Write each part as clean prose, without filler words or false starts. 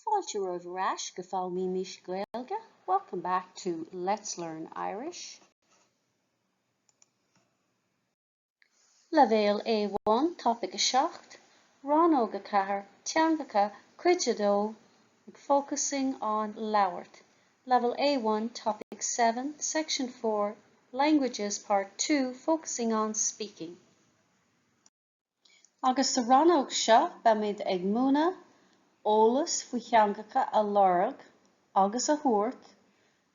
Fáilte romhaibh ar ais go Foghlaimímis Gaeilge, welcome back to Let's Learn Irish. Leibhéal A1, Topaic 7, Rannóg 4, Teangacha, Cuid 2, focusing on labhairt. Level A1, Topic 7, Section 4, Languages, Part 2, focusing on speaking. Agus sa rannóg seo beimid ag múineadh eolas faoi theangacha a lorg agus a thabhairt,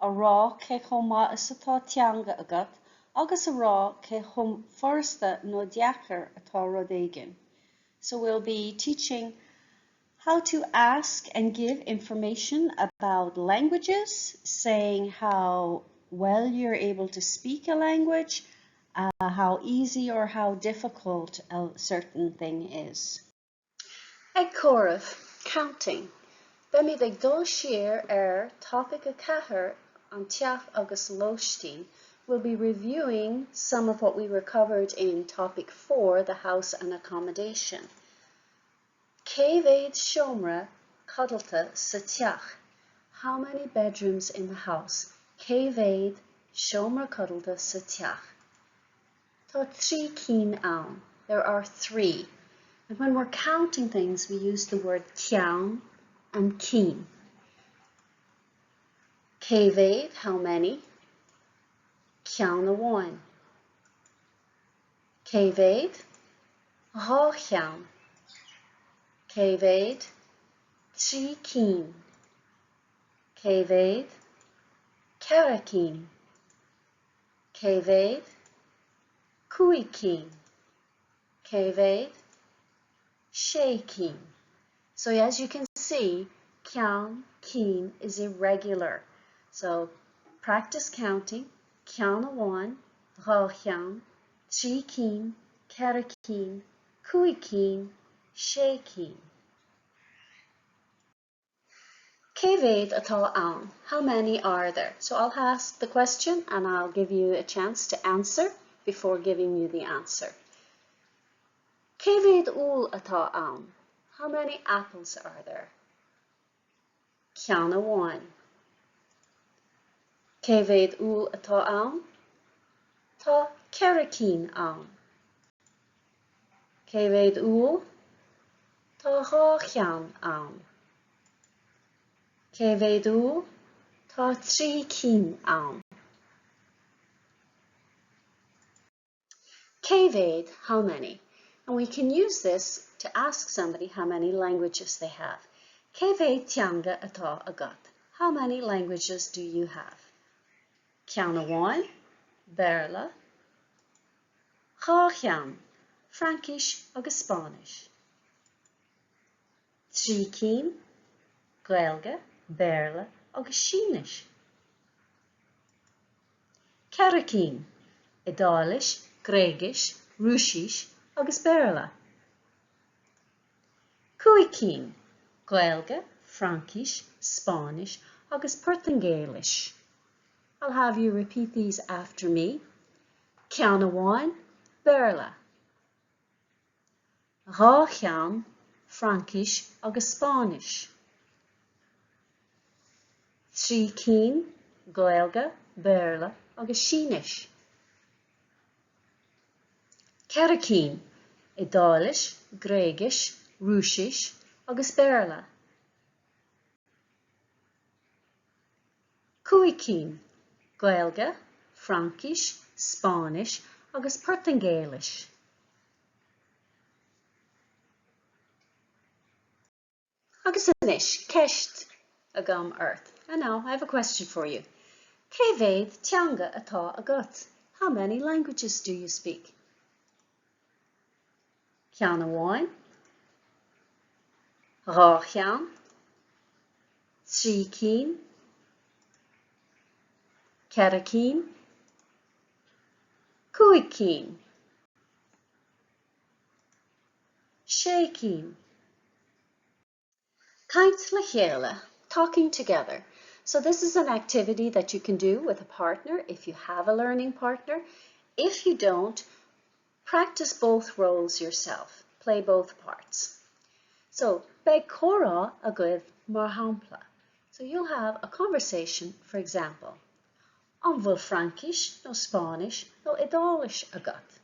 a rá cé chomh maith is atá teanga agat agus a rá cé chomh furasta nó deacair atá rud éigin. So we'll be teaching how to ask and give information about languages, saying how well you're able to speak a language, uh, how easy or how difficult a certain thing is. Ag comhaireamh, counting. Beimid ag dul siar ar topaic 4 an teach agus lóistín. We'll be reviewing some of what we were covered in topic 4, the house and accommodation. Cé mhéad seomra codlata sa teach? How many bedrooms in the house? Cé mhéad seomra codlata sa teach? Tá trí cinn ann. There are three. And when we're counting things, we use the word ceann and cinn. Cé mhéad, how many? Ceann amháin. Cé mhéad? Dhá cheann. Cé mhéad? Trí cinn. Cé mhéad? Ceithre cinn. Cé mhéad? Cúig cinn. Cé mhéad? Sé cinn. So as you can see, ceann, cinn is irregular. So practice counting, ceann amháin, dhá cheann, trí cinn, ceithre cinn, cúig cinn, sé cinn. Cé mhéad atá ann? How many are there? So I'll ask the question and I'll give you a chance to answer before giving you the answer. Cé mhéad úll atá ann? How many apples are there? Ceann amháin. Cé mhéad úll atá ann? Tá ceithre cinn ann. Cé mhéad úll? Tá dhá cheann ann. Cé mhéad úll? Tá trí cinn ann. Cé mhéad, how many? And we can use this to ask somebody how many languages they have. Cé mhéad teanga atá agat? How many languages do you have? Ceann amháin, Béarla. Dhá cheann, Fraincis agus Spáinnis. Trí cinn, Gaeilge, Béarla agus Sínis. Ceithre cinn, Iodáilis, Gréigis, Rúisis agus Béarla. Cúig cinn, Gaeilge, Fraincis, Spáinnis agus Portaingéilis. I'll have you repeat these after me. Ceann amháin, Béarla. Dhá cheann, Fraincis agus Spáinnis. Trí cinn, Gaeilge, Béarla agus Sínis. Ceithre cinn, Iodáilis, Gréigis, Rúisis agus Béarla. Cúig cinn, Gaeilge, Fraincis, Spáinnis agus Portaingéilis. Agus anois, ceist agam ort. And now I have a question for you. Cé mhéad teanga atá agat? How many languages do you speak? Ceann amháin, dhá cheann, trí cinn, ceithre cinn, cúig cinn. Sé cinn. Caint le chéile, talking together. So this is an activity that you can do with a partner if you have a learning partner. If you don't, practice both roles yourself. Play both parts. So, beidh comhrá agaibh mar shampla. So you'll have a conversation, for example. An bhfuil Fraincis nó Spáinnis nó Iodáilis agat?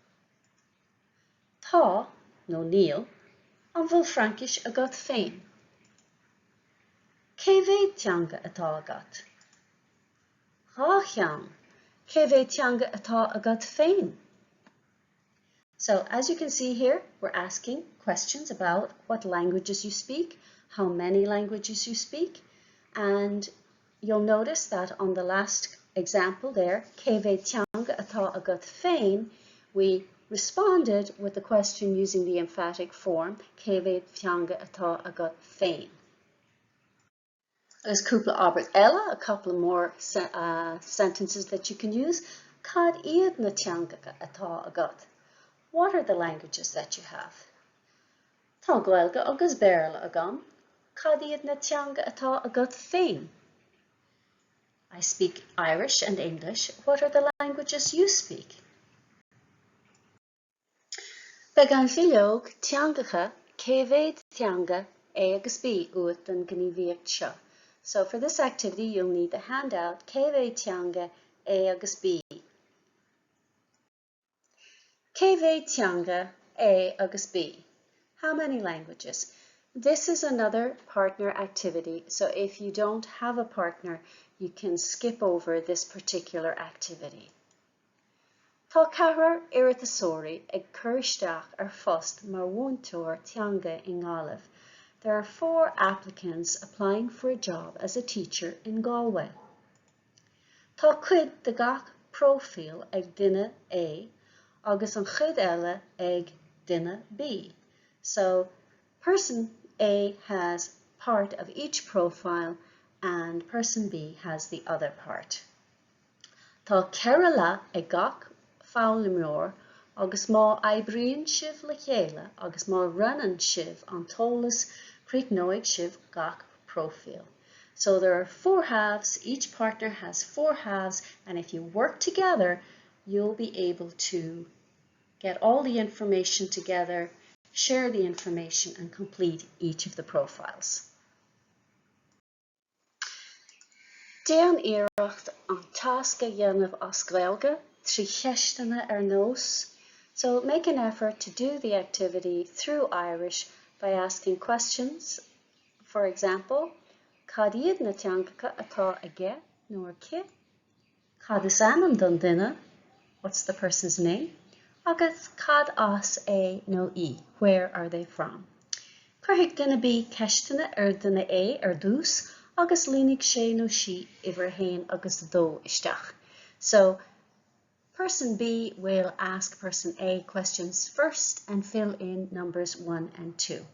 Tá nó níl, an bhfuil Fraincis agat féin? Cé mhéad teanga atá agat? 2 cheann. Cé mhéad teanga atá agat féin? So as you can see here, we're asking questions about what languages you speak, how many languages you speak, and you'll notice that on the last example there, Cé mhéad teanga atá agat féin, we responded with the question using the emphatic form, Cé mhéad teanga atá agat féin. Agus cúpla abairt eile, a couple more sentences that you can use. Cad iad na teangacha atá agat? What are the languages that you have? Tá Gaeilge agus Béarla agam. Cad iad na teanga atá agat féin? I speak Irish and English. What are the languages you speak? Beidh an bhileog teangacha Cé mhéad teanga A agus B uait don ghníomhaíocht seo. So for this activity you'll need the handout Cé mhéad teanga A agus B. Cé mhéad teanga A agus B? How many languages? This is another partner activity, so if you don't have a partner, you can skip over this particular activity. Tá ceathrar iarratasóirí ag cur isteach ar phost mar mhúinteoir teanga i nGaillimh. There are four applicants applying for a job as a teacher in Galway. Tá cuid de gach próifíl ag duine A agus an chuid eile ag duine B. So, person A has part of each profile and person B has the other part. Tá 4 leath ag gach foghlaimeoir agus má oibríonn sibh le chéile agus má roinneann sibh an t-eolas críochnóidh sibh gach próifíl. So there are four halves, each partner has four halves and if you work together you'll be able to get all the information together, share the information and complete each of the profiles. Déan iarracht an tasc a dhéanamh as Gaeilge trí cheisteanna ar nós, So make an effort to do the activity through Irish by asking questions, for example, Cad iad na teangacha atá aige nó aici? Cad is ainm don duine? What's the person's name? Agus cad as é nó í? Where are they from? Cuirfidh duine B ceisteanna ar duine A ar dtús agus líonfaidh sé nó sí uimhir a haon agus a dó isteach. So, person B will ask person A questions first and fill in numbers 1 and 2.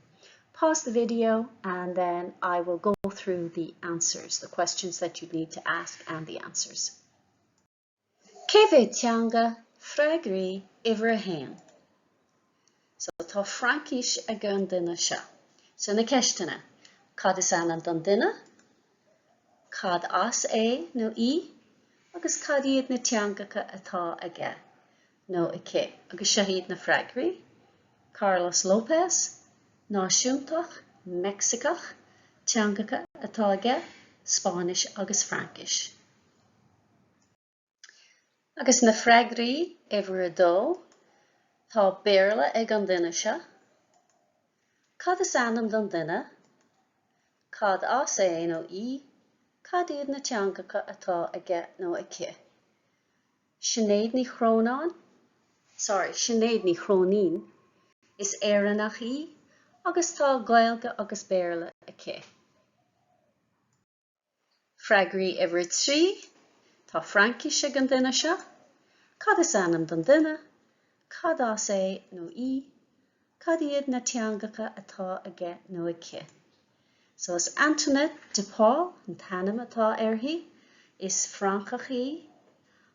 Pause the video and then I will go through the answers, the questions that you need to ask and the answers. Cé mhéad teanga? Freagraí uimhir a haon. So tá Fraincis ag an duine seo. So na ceisteanna. Cad is ainm don duine? Cad as é nó í? Agus cad iad na teangacha atá aige nó aici? Agus seo iad na freagraí. Carlos Lopez, náisiúntach Meicsiceach, teangacha atá aige, Spáinnis agus Fraincis. Agus na freagraí, uimhir a dó, tá Béarla ag an duine seo. Cad is ainm don duine? Cad as é nó í? Cad iad na teangacha atá aige nó aici? Sinéad Ní Chrónáin, sorry, Sinéad Ní Chróinín, is Éireannach í agus tá Gaeilge agus Béarla aici. Freagraí uimhir a 3, Tá Fraincis ag an duine seo. Cad is ainm don duine? Cad as é nó í? Cad iad na teangacha atá aige nó aici? So is Antoinette de Paul an t-ainm atá uirthi, is Francach í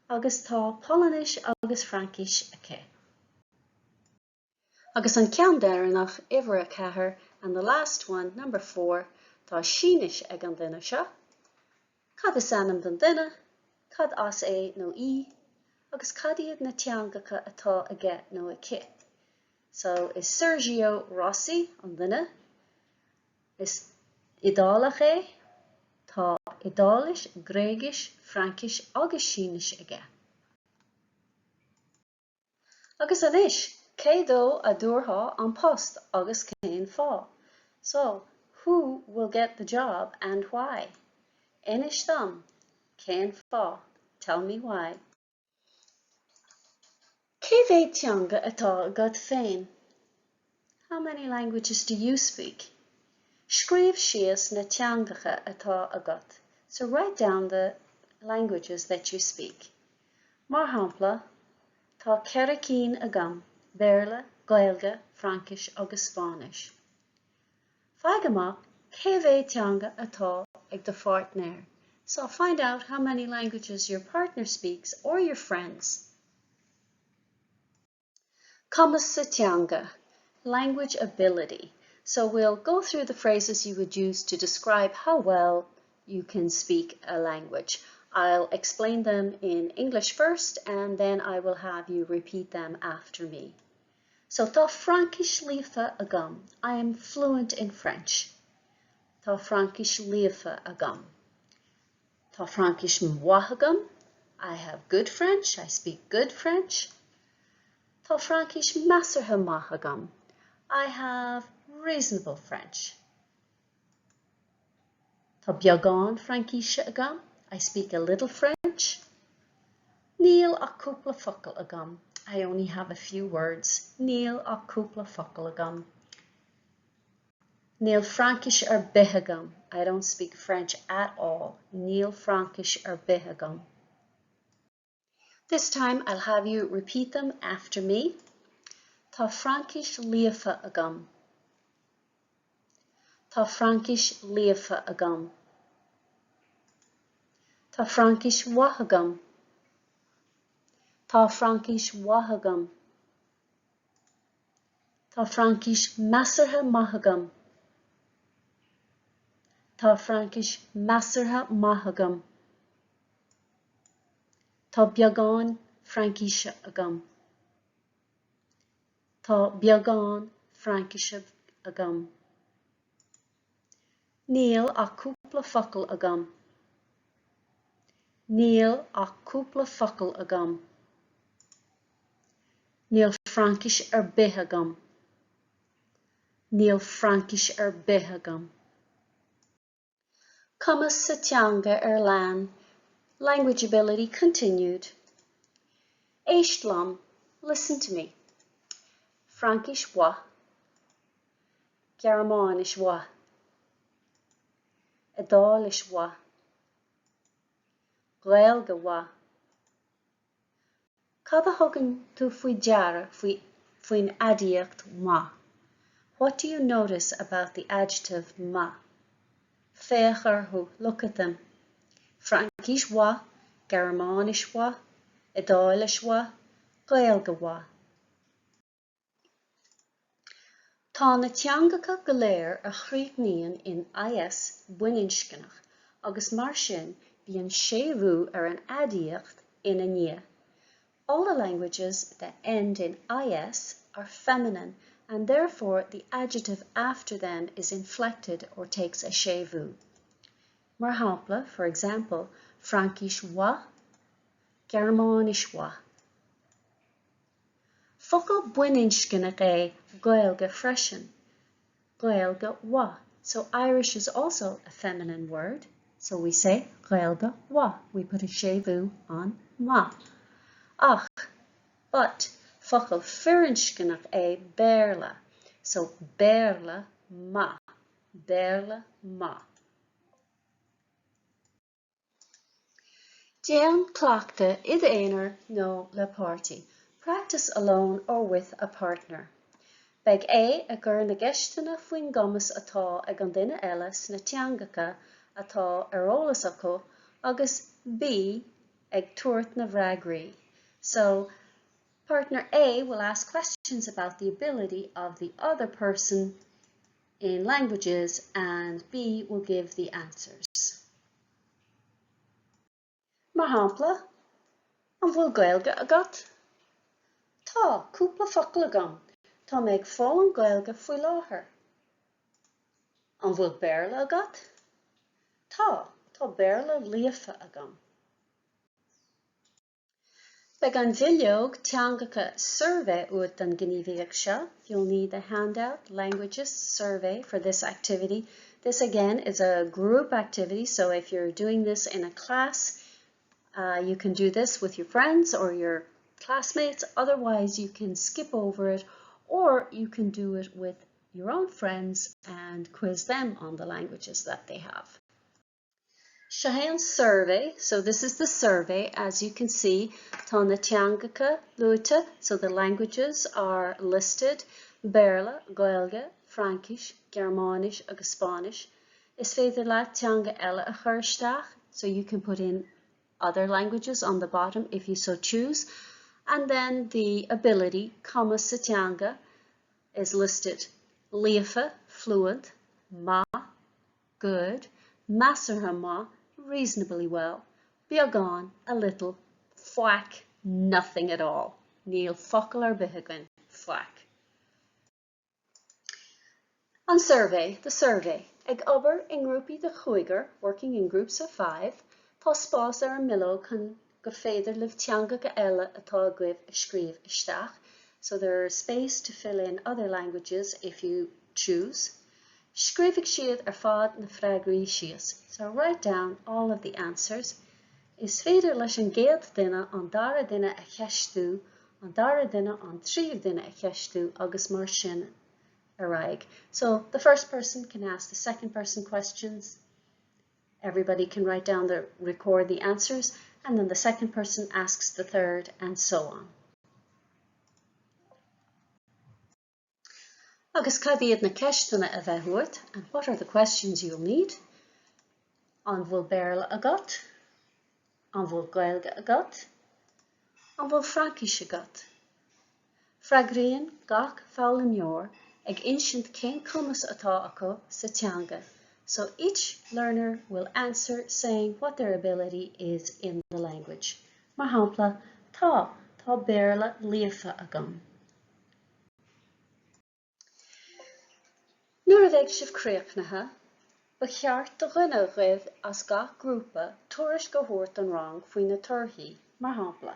agus tá Polainnis agus Fraincis aici. Agus an ceann deireanach, uimhir a 4, and the last one, number 4, tá Sínis ag an duine seo. Cad is ainm don duine? Cad as é nó í? Agus cad iad na teangacha atá aige nó aici? So is Sergio Rossi an duine. Is Iodálach é. Tá Iodáilis, Gréigis, Fraincis agus Sínis aige. Agus anois, cé dó a dtabharfá an post agus cén fáth? So, who will get the job and why? Inis dom cén fáth. Tell me why. Cé mhéad teanga atá agat féin? How many languages do you speak? Scríobh síos na teangacha atá agat. So write down the languages that you speak. Mar shampla, tá 4 cinn agam, Béarla, Gaeilge, Fraincis agus Spáinnis. Faigh amach cé mhéad teanga atá ag do pháirtnéir. So find out how many languages your partner speaks or your friends. Cumas sa teanga, language ability. So we'll go through the phrases you would use to describe how well you can speak a language. I'll explain them in English first and then I will have you repeat them after me. So tá Fraincis líofa agam. I am fluent in French. Tá Fraincis líofa agam. Tá Fraincis mhaith agam. I have good French. I speak good French. Tá Fraincis measartha maith agam. I have reasonable French. Tá beagán Fraincise agam. I speak a little French. Níl ach cúpla focal agam. I only have a few words. Níl ach cúpla focal agam. Níl Fraincis ar bith agam. I don't speak French at all. Níl Fraincis ar bith agam. This time I'll have you repeat them after me. Tá Fraincis líofa agam. Tá Fraincis líofa agam. Tá Fraincis mhaith agam. Tá Fraincis mhaith agam. Tá Fraincis measartha maith agam. Tá Fraincis measartha maith agam. Tá beagán Fraincise agam. Tá beagán Fraincise agam. Níl ach cúpla focal agam. Níl ach cúpla focal agam. Níl Fraincis ar bith agam. Níl Fraincis ar bith agam. Cumas sa teanga ar lean, language ability continued. Éist liom, listen to me. Fraincis mhaith. Gearmáinis mhaith. Iodáilis mhaith. Gaeilge mhaith. Cad a thugann tú faoi deara faoi faoin aidiacht maith? What do you notice about the adjective maith? Féach orthu, look at them. Fraincis mhaith, Gearmáinis mhaith, Iodáilis mhaith, Gaeilge mhaith. Tá na teangacha go léir a chríochnaíonn in IS baininscneach agus mar sin bíonn séimhiú ar an aidiacht ina ndiaidh. All the languages that end in IS are feminine and therefore the adjective after them is inflected or takes a séimhiú. Mar shampla, for example, Fraincis mhaith, Gearmáinis mhaith. Focal baininscneach é Gaeilge freisin. Gaeilge mhaith. So Irish is also a feminine word. So we say Gaeilge mhaith. We put a séimhiú on maith. Ach, but, focal firinscneach é Béarla. So Béarla maith. Béarla maith. Déan cleachtadh i d'aonar nó le páirtí. Practice alone or with a partner. Beidh A ag cur na gceisteanna faoin gcumas atá ag an duine eile sna teangacha atá ar eolas acu agus B ag tabhairt na bhfreagraí. So, partner A will ask questions about the ability of the other person in languages and B will give the answers. Mar shampla, An bhfuil Gaeilge agat? Tá, cúpla focal agam. Tá mé ag foghlaim Gaeilge faoi láthair. An bhfuil Béarla agat? Tá, tá Béarla líofa agam. Beidh an bhileog teangacha suirbhé uait don ghníomhaíocht seo. You'll need the handout languages survey for this activity. This again is a group activity, so if you're doing this in a class, uh, you can do this with your friends or your classmates. Otherwise, you can skip over it or you can do it with your own friends and quiz them on the languages that they have. Seo é an suirbhé, so this is the survey, as you can see tá na teangacha luaite, so the languages are listed, Béarla, Gaeilge, Fraincis, Gearmáinis agus Spáinnis. Is féidir leat teanga eile a chur isteach, so you can put in other languages on the bottom if you so choose, and then the ability, cumas sa teanga, is listed, líofa, fluent, maith, good, measartha maith, reasonably well, beagán, a little, faic, nothing at all. Níl focal ar bith againn, faic. An suirbhé, the survey. Ag obair i ngrúpaí de chúigear, working in groups of five, tá spás ar an mbileog chun go féidir libh teangacha eile atá agaibh a scríobh isteach, so there is space to fill in other languages if you choose. Scríobfaidh siad ar fad na freagraí síos, so write down all of the answers. Is féidir leis an gcéad duine an dara duine a cheistiú, an dara duine an tríú duine a cheistiú agus mar sin ar aghaidh. So the first person can ask the second person questions, everybody can write down the record the answers and then the second person asks the third and so on. Agus cad iad na ceisteanna a bheidh uait? And what are the questions you'll need? An bhfuil Béarla agat? An bhfuil Gaeilge agat? An bhfuil Fraincis agat? Freagraíonn gach foghlaimeoir ag insint cén cumas atá acu sa teanga So each learner will answer saying what their ability is in the language. Mar shampla, Tá, tá Béarla líofa agam. Nuair a bheidh sibh críochnaithe, ba cheart do dhuine agaibh as gach grúpa tuairisc a thabhairt don rang faoi na torthaí, mar shampla,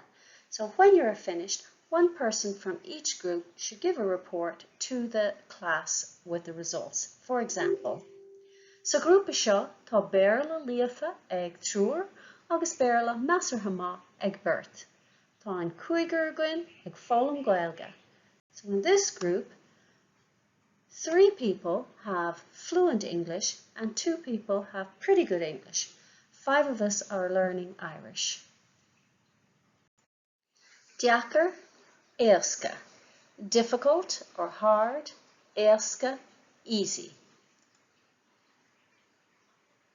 So when you are finished, one person from each group should give a report to the class with the results. For example, Sa ghrúpa seo tá Béarla líofa ag triúr agus Béarla measartha maith ag beirt. Tá an cúigear againn ag foghlaim Gaeilge. So in this group, three people have fluent English and two people have pretty good English. Five of us are learning Irish. Deacair, éasca. Difficult or hard, éasca, easy.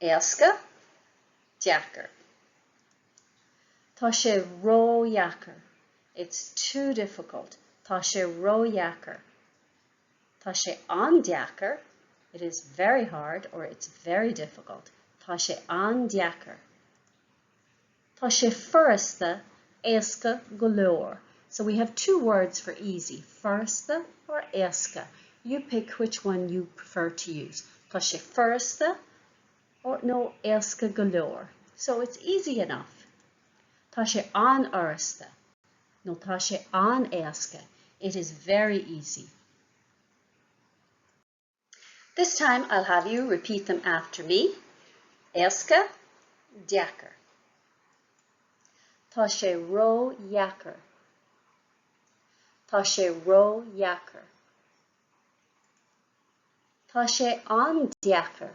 Éasca, deacair. Tá sé ródheacair. It's too difficult. Tá sé ródheacair. Tá sé an-deacair. It is very hard or it's very difficult. Tá sé an-deacair. Tá sé furasta, éasca go leor. So we have two words for easy, furasta or éasca. You pick which one you prefer to use. Tá sé furasta or nó éasca go leor. So it's easy enough. Tá sé an-fhurasta nó tá sé an-éasca. It is very easy. This time I'll have you repeat them after me. Éasca, deacair. Tá sé ródheacair. Tá sé ródheacair. Tá sé an-deacair.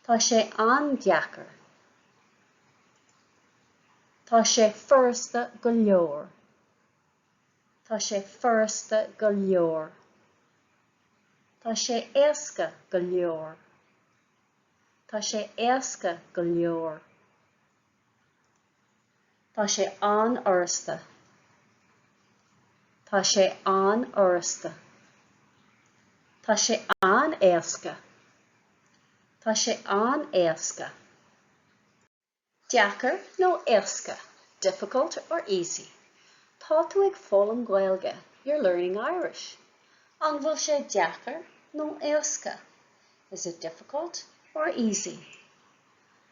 Tá sé an-deacair. Tá sé furasta go leor. Tá sé furasta go leor. Tá sé éasca go leor. Tá sé éasca go leor. Tá sé an-fhurasta. Tá sé an-fhurasta. Tá sé an-éasca. Tá sé an-éasca. Deacair nó éasca? Difficult or easy? Tá tú ag foghlaim Gaeilge. You're learning Irish. An bhfuil sé deacair? nó éasca? Is it difficult or easy?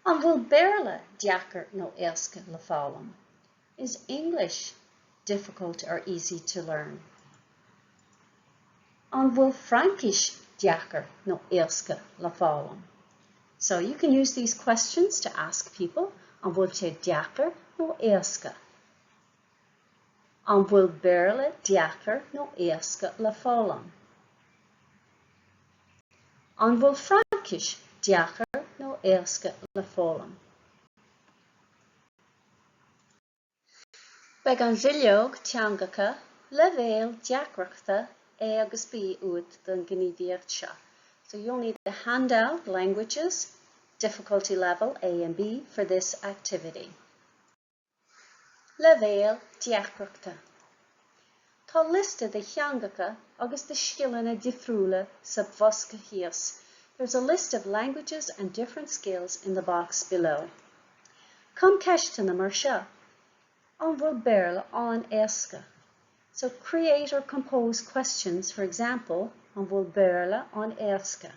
An bhfuil Béarla deacair nó éasca le foghlaim? Is English difficult or easy to learn? An bhfuil Fraincis deacair nó éasca le foghlaim? So you can use these questions to ask people an bhfuil sé deacair nó éasca? An bhfuil Béarla deacair nó éasca le foghlaim? An bhfuil Fraincis deacair nó éasca le foghlaim? Beidh an bhileog teangacha leibhéal deacrachta A agus B uait don ghníomhaíocht seo. So you'll need the handout languages difficulty level A and B for this activity. Leibhéal deacrachta. Tá liosta de theangacha agus de scileanna difriúla sa bhosca thíos. There's a list of languages and different skills in the box below. Cum ceisteanna mar seo. An bhfuil Béarla an-éasca? So create or compose questions, for example, An bhfuil Béarla an-éasca?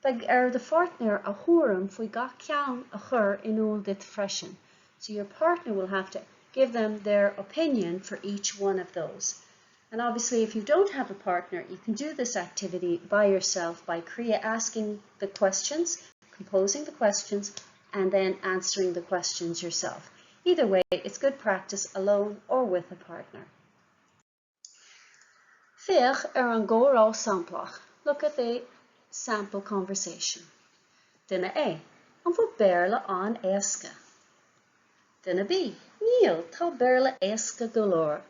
Beidh ar do pháirtnéir a thuairim faoi gach ceann a chur in iúl duit freisin. So your partner will have to give them their opinion for each one of those. And obviously if you don't have a partner, you can do this activity by yourself by asking the questions, composing the questions, and then answering the questions yourself. Either way, it's good practice alone or with a partner. Féach ar an gcomhrá samplach. Look at the sample conversation. Duine A, An bhfuil Béarla an-éasca? Duine B, Níl, tá Béarla éasca go leor.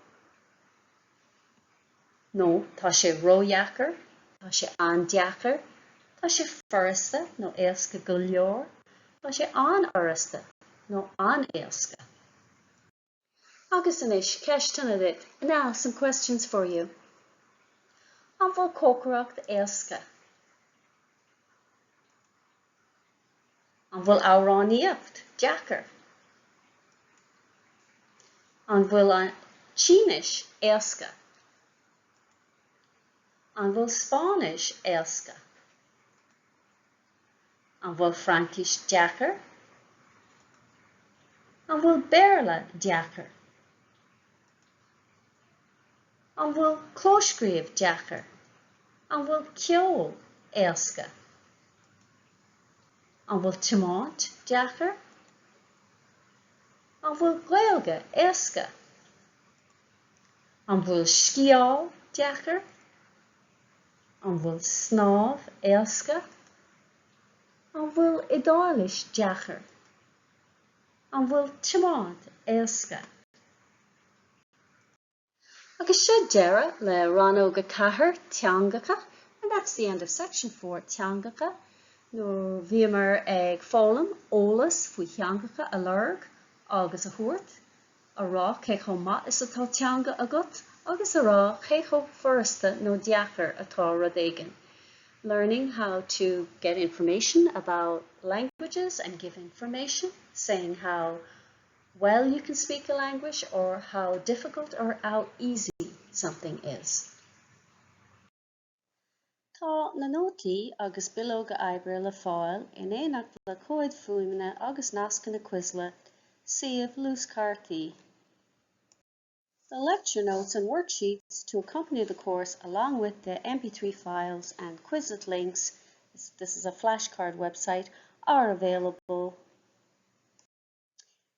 Nó tá sé ródheacair, tá sé an-deacair, tá sé furasta nó éasca go leor, tá sé an-fhurasta nó an-éasca. Agus anois, ceisteanna duit. Now, some questions for you. An bhfuil cócaireacht éasca? An bhfuil amhránaíocht deacair? An bhfuil an tSínis éasca? An bhfuil Spáinnis éasca? An bhfuil Fraincis deacair? An bhfuil Béarla deacair? An bhfuil clóscríobh deacair? An bhfuil ceol éasca? An bhfuil tiomáint deacair? An bhfuil Gaeilge éasca? An bhfuil sciáil deacair? An bhfuil snámh éasca? An bhfuil Iodáilis deacair? An bhfuil tiomáint éasca? Agus seo deireadh le Rannóg 4, Teangacha, and that's the end of section 4, Teangacha, nuair bhíomar ag foghlaim eolas faoi theangacha a lorg agus a thabhairt. a rá cé chomh maith is atá teanga agat agus a rá cé chomh furasta nó deacair atá rud éigin. Learning how to get information about languages and give information, saying how well you can speak a language or how difficult or how easy something is. Tá na nótaí agus bileoga oibre le fáil in éineacht le comhaid fuaime agus nascanna Quizlet, suíomh luaschártaí. The lecture notes and worksheets to accompany the course along with the MP3 files and Quizlet links, this is a flashcard website, are available.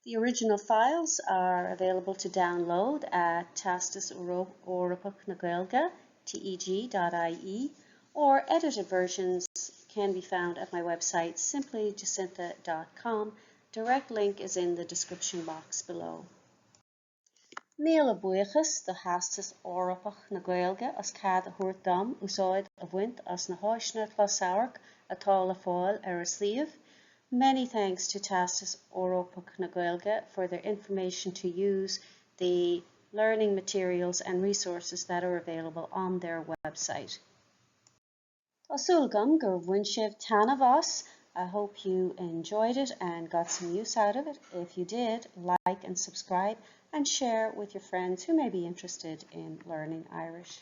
The original files are available to download at Teastas Eorpach na Gaeilge, teg.ie, or edited versions can be found at my website simplyjacintha.com. Direct link is in the description box below. Míle buíochas do Theastas Eorpach na Gaeilge as cead a thabhairt dom úsáid a bhaint as na háiseanna closamhairc atá le fáil ar a suíomh. Many thanks to Teastas Eorpach na Gaeilge for their information to use the learning materials and resources that are available on their website. Tá súil agam gur bhain sibh taitneamh as. I hope you enjoyed it and got some use out of it. If you did, like and subscribe and share with your friends who may be interested in learning Irish.